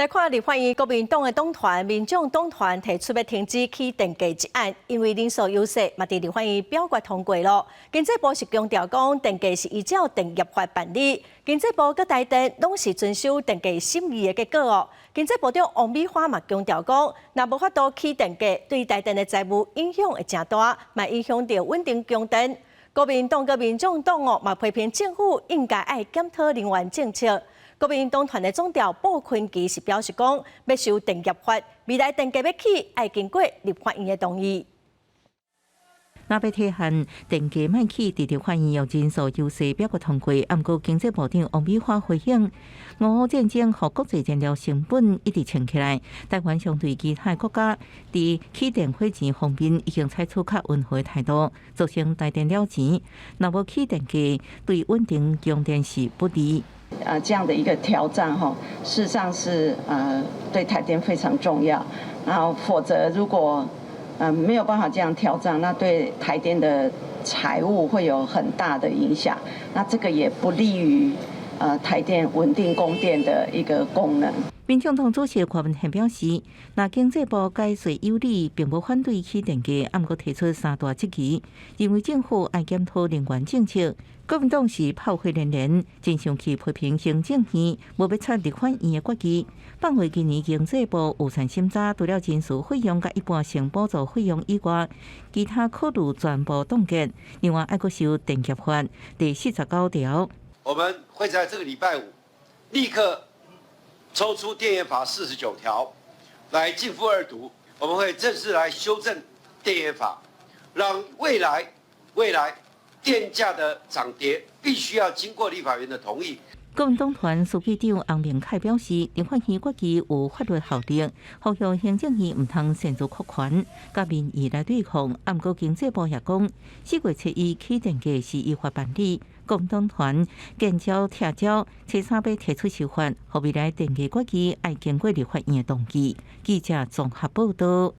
來看立法院國民黨的黨團、民眾黨團提出欲停止起電價一案，因為人數優勢，嘛佇立法院表決通過囉。經濟部是強調講，電價是依照電業法辦理，經濟部佮台電攏是遵守電價審議的結果哦。經濟部長王美花嘛強調講，若無法度起電價，對台電的財務影響會誠大，嘛影響著穩定供電。國民黨佮民眾黨哦，嘛批評政府應該愛檢討能源政策。國民黨團的總召布坤琪是表示講，欲修電業法，未來電價欲起，愛經過立法院的同意。若欲提案電價莫起，佇立法院用人數優勢表決通過。毋過經濟部長王美花回應，俄烏戰爭予國際燃料成本一直衝起來，台灣相對其他國家，佇起電火錢方面已經採取較溫和的態度，造成台電了錢。若無起電價，對穩定供電是不利。啊，這樣的一個調漲哈，事實上是對台電非常重要。然後，否則如果沒有辦法這樣調漲，那對台電的財務會有很大的影響。那這個也不利於台電穩定供電的一個功能。民眾黨主席柯文哲表示，若經濟部解說有理，並無反對起電價，毋過提出三大質疑，認為政府愛檢討能源政策。國民黨是炮火連連，真生氣批評行政院無欲採立法院的決議。放話今年經濟部預算審查，除了人事費用佮一般性補助費用以外，其他考慮全部凍結。另外，愛閣修電業法第49條。我們會在這個禮拜五立刻抽出電業法49條來逕付二讀，我們會正式來修正電業法，讓未來電價的漲跌必須要經過立法院的同意。國民黨團書記長翁明凱表示，立法院決議有法律效力，呼籲行政院毋通擅自擴權，佮民意來對抗。毋過經濟部也講，4月7日起電價是依法辦理。國民黨團見招拆招，初三欲提出修法，予未來電價決議愛經過立法院的同意。記者綜合報道。